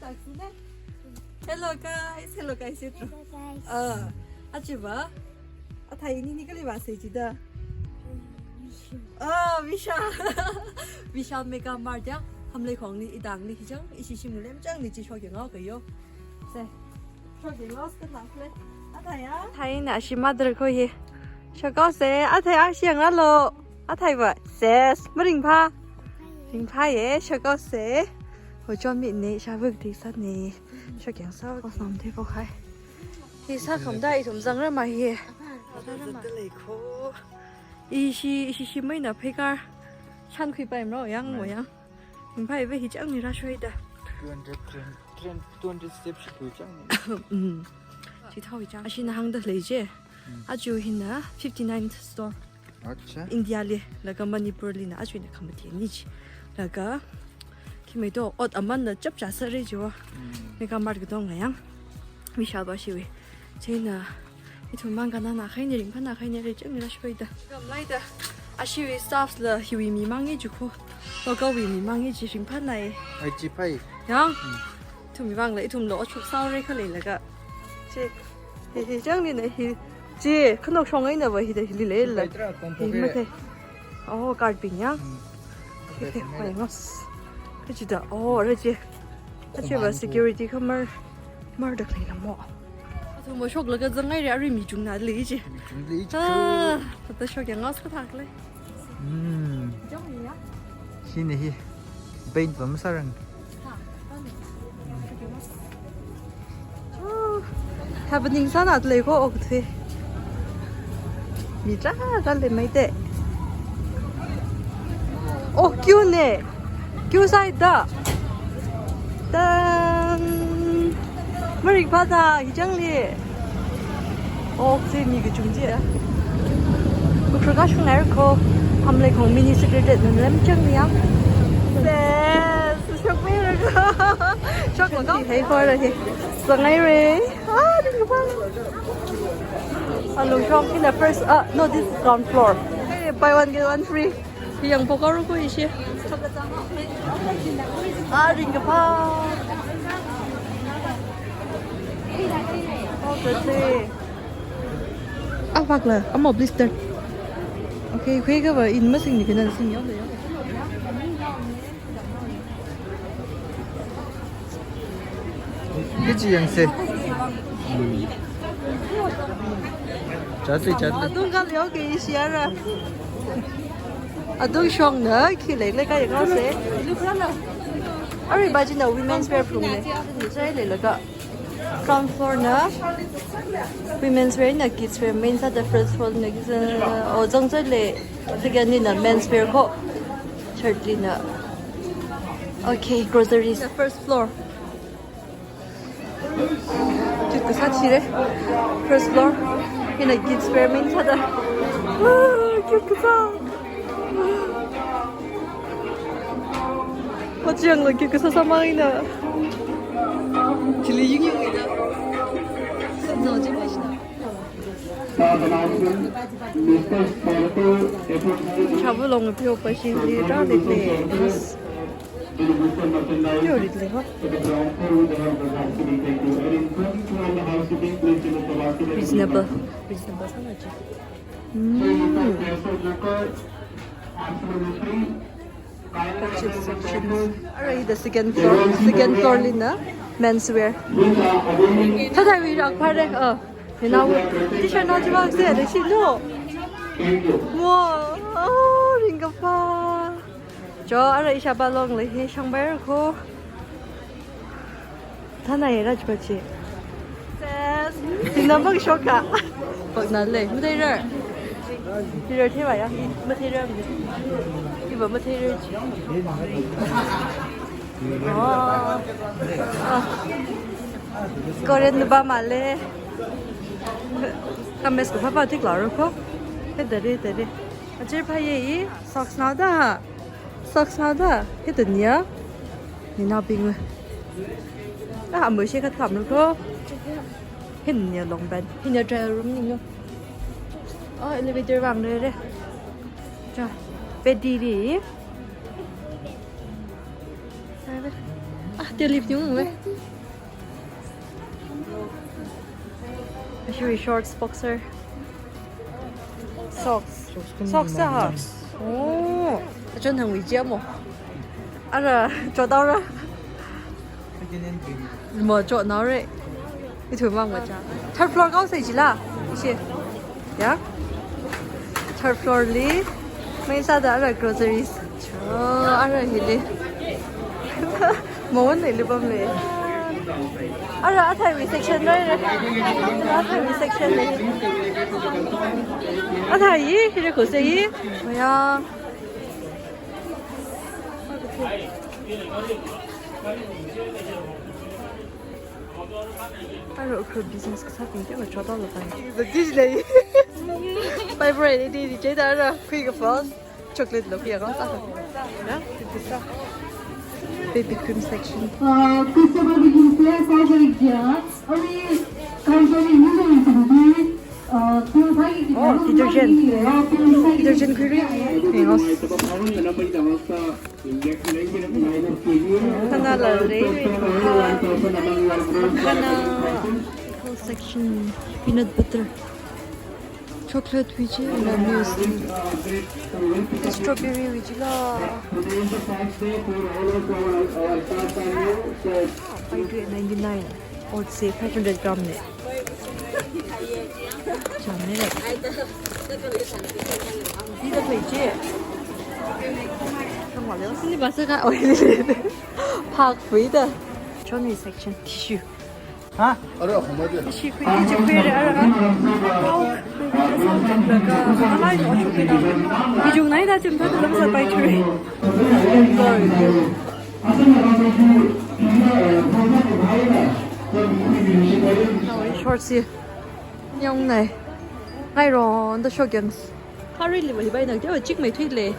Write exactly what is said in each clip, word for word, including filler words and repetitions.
Hello guys, hello guys, hello guys. Ah, achiva. Athei ini ini kali vāsei chida. Ah, Vishal. Vishal Mega Mart ya. Hamlei khongli, idangli hijang, ishi shimli lemchangli chi shokyangao kayo. Se. Shokyangao skanakle. Athei ya. Athei na ashi mother ko hi. Shokao se, athei ashi yangralo. Atheiva, ses, maringpha. Ringpha ye, shokao se. Hochon mi ne, shavuk ti sa ne. Shokyang sa, ko sam te ko khai. Hi sākhamda ithum zangrama hi. Zangrama. Ishi, ishi shimeina phaikar. Shankhuipaimro, yangmo yang. Ringphaiva hijangli rāshoida. Two hundred, three hundred, two hundred steps shikhui chang. Mm. Chithao hichang. Ashina hāngda lei je. Achu hina fifty-ninth store. Acha. India li, laga Manipur lina achuina khamatheni chi. Laga, khi mai to, ot amanna chapcha sāra jiwa. Mega Mart katongla yang. Vishal va shiwui. Chieina, ithum mang kanana khaini ringphana khaini rei chang rāshoida. Kam laida. Ashiwui staffs la hiwui mi mangi jukho. Local wui mi mangi ji ringphana e. Ai chi phai. Yang. Ithum mi bangla, ithumla, ochuk saore khalei laga. Chi. Hi, hi, chang ni na hi. Chi, khanok shong ai na va hi da hi li le la. Hi, mathei. Oh, card pin ya. Hi, hi, hi, mas. Hi, chi da. Oh, ra chi. Achiva security khamar. Mar da khalei la mo. Atu mo shoklaga zangngaire, arui mi chungna lei chi. Mi chung lei chi. Ah, tata shokyangao sakathak le. Hmm. Jong ya. Sini hi. Paint pa masārang. Happening sāna lei ko ok the. Mi tla ka le mai te. Oh, queue ne. Queue side da. Tan. Marik pa da, hijang le. Oh, the mi kachung je. Ukra ka shung air ko. Hamlei khong mini secret nan lemchang ya. Yes. Shok mi ra ka. Shok la ka. Hey, for the hey. Zangaire. Ah, ringphā. Alung shong in the first, uh, no, this is ground floor. Hey, buy one get one free. Yang pokaru ko ishi. Ah, ringphā. Oh, that's it. Ah, fuck la. Amo blister. Okay, khui ka ba in masing ni kana sing yau da yau. Kichi yang se. Chatli, chatli. Adung ka leo ke ishi ara. Adung shong na, khi lek lek ka yang se. Ari ba jina women's wear room ne. Ni sai le la ka. Ground floor na women's wear na kids wear, main sāda first floor na kids, uh, o zang zai le, second ni na men's wear ko. Third li na. Okay, groceries. The first floor. Cute kasā chi re. First floor. Hina kids wear main sāda. Ah, cute kasā. Machiang lagi kasā sāmang ina. Chili yung yung ina. Sāda jing ina. Shabu long pio pa shing li ra le le. Pio rit le ho. Reasonable. Reasonable sāna chi. Mm. Section, section. Alright, the second floor. Second floor li na menswear. Thāthai wui rak phare. Oh, you know, t-shirt na jiwa se de shi no. Wow, oh, ringphā. Jo, ara isha ba long le hi shang bai ko. Thāna era jiba chi. Ses. Tina bang shoka. Bak na le. Mathei ra. Pi ra thei ba ya. Mathei ra. Iba mathei ra chi. Oh. Ah. Korean ba ma le. Kames ko papa tik la ro ko. He dare dare. Ache pa ye i socks na da. Socks na da, hita nia. Nina bing. Ah, amo she khat tham ko. Hin nia long ban. Hin nia trial room ni no. Oh, elevator bang re re. Cha, bed di di. Sa re. Ah, deadlift yung le. Ashiwui shorts, boxer. Socks. Socks ha. Oh. Achon hangwui jia mo. Ara, chothaora. Mo chothaora. Ithum mang macha. Third floor kaosa jila. Ishi. Ya. Third floor li. Main sāda ara groceries. Oh, ara hili. Mawon hili pamle. Ara atheiwui section lei. Atheiwui section lei. Athei hi, hili khosa hi. Maya. Ara kha business kasābing te va chothaolapai. This lei. Bye bye, di di di, cheda ara, khuika first. Chocolate lo pia kong sa. Ya, pipisa. Baby cream section. Uh, customer will be there for the exam. Only company usually to be, uh, to find the Oh, detergent. Detergent khuiri. Hang on. Kana la lei, kana, kana section peanut butter. Chocolate wui chi la muesli. Strawberry wui chi la. Five hundred ninety-nine. Otse five hundred gram ne. Chang ne. Di da pei chi. Kang wa le. Ni ba sa ka oi. Park wui da. Chon wui section tissue. Ha? Ara, khumade. Ishi khuiki chi khuire ara. Pao, khuiki chi sāchanglaga, alai no chukina. Ijung nai da chim thāda lamsa pai churi. Nawui short si. Yong nai. Ngairon da shok yang. Kharili va hi bai nang, tewa chikmeithui le.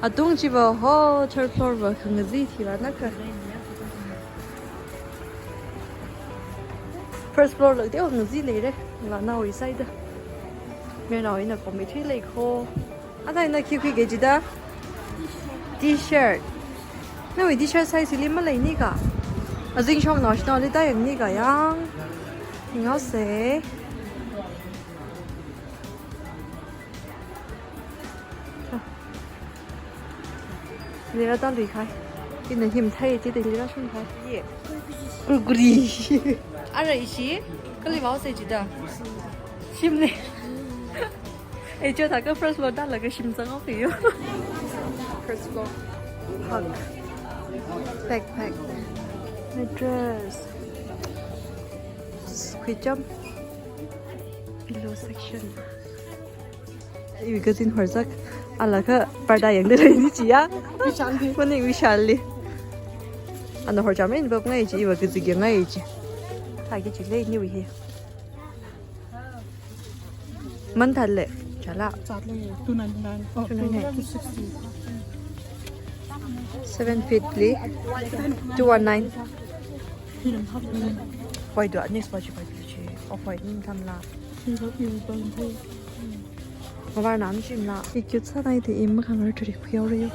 Atung chi va ho, third floor va khangazei thi va naka. First floor lo tewa khangazei leire. La nawui side. Mei nawui na komeithui le kho. Athei na khi khuiki jida? T-shirt. Nawui T-shirt size li malei nika. Azing shong na shina li ta yang nika yang. Ngaose. Lira ta lui khai. Ina him thai, chi te lira shung khai. Ye. Kurkuri. Ara ishi. Kali vao se jida. Shim ne. Eh, cho ta ka first floor da la ka shim sang ok yo. First floor. Hug. Backpack. Mattress. Khuicham. Pillow section. Iwui cousin horzak, ala kha parda yangda leini chiya. Vishal li. Mani Vishal li. Ana horcham eina pap ngai chi, iva kazik yang ngai chi. Thāki chi lei niwui hi. Man thāle, chala. Chat le, two ninety-nine. Oh, two ninety-nine. Two sixty. Seven feet li, two one nine. Hoi do, next watch, watch, watch. Oh, hoi, ning tham la. Mawar nam shim la. I cute sānai te i makhangar turi khuihaora yo.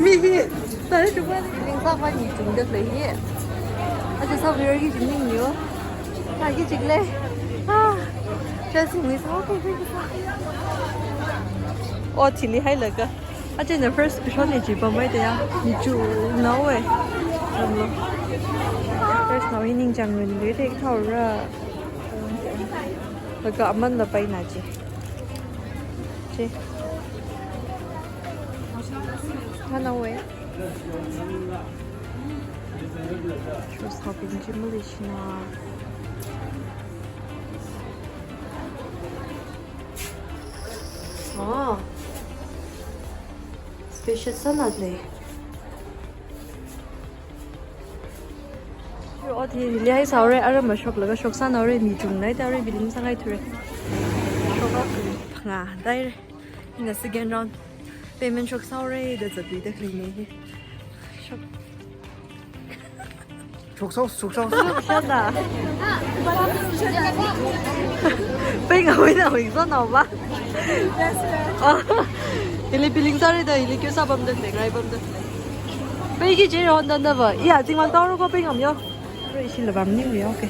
Mi hi. Tare tu ba ning sa ba ni chung de lei hi. Aja sa ver ki jing ning yo. Ka ki jing le. Ah. Just mi sa ko ki sa. O thili hai laga. Achina first shot ni chi pamai te ya. Ni chu nao e. First nao hi ningchāng ngun de te thaora. Laga aman la pai na chi. Chi. Hana we. Shoes shopping chi mali shina. Oh. Spacious sāna le. Yo, ot hili hai sāhaora, ara mashok laga shok sānaora, mi chungnai ta re, building sāngai thure. Shok a, phangā dai re. Ina second round payment shok sāhaora, da zatui da khalei ne. Shok. Chukso, chukso. Shada. Pei ngawui nawui zon nao ba. Oh. Hili billing sāra da, hili queue sāpamda, lengrai pamda. Pei kaji hon danda va, iya, tingwang taoro ko pei ngam yo. Rei shi la bam ning yo, okay.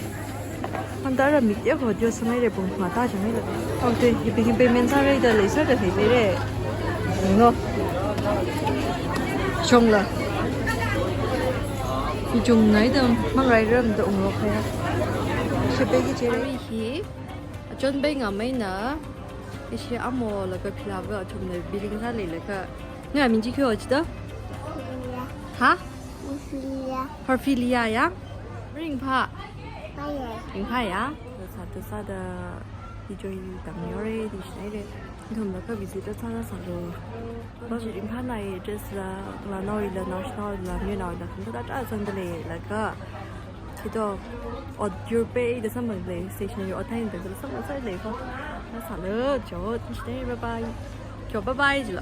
Hon tara mi ya ko, dio sangai re pung ma ta jangai le. Okay, hi billing payment sāra da, lei sāda lei pei re. No. Chong la. Hi chung nai da, mangrai ram da ung lo kaya. Shi pei kaji re. Hi. Achon pei ngam mai na, ishi amo laga phila va athumna billing sālei laga. Nga ming chi kyo chida? Ophelia. Ha? Ophelia. Ophelia ya? Ringphā? Phāya. Ringphā ya? Sā tu sāda enjoy tang yore, di shnai re. Athum laga visit sāda sālu. Ba chi ringphā nai dress la, la nao ila, national la, mi nao ila, khum ta ta zang da lei, laga. Kito, ot yur pei da samang lei, station yur ot hain da samang sai lei ko. Na sālu, jo, thank you, bye bye. Jo, bye bye, jilo.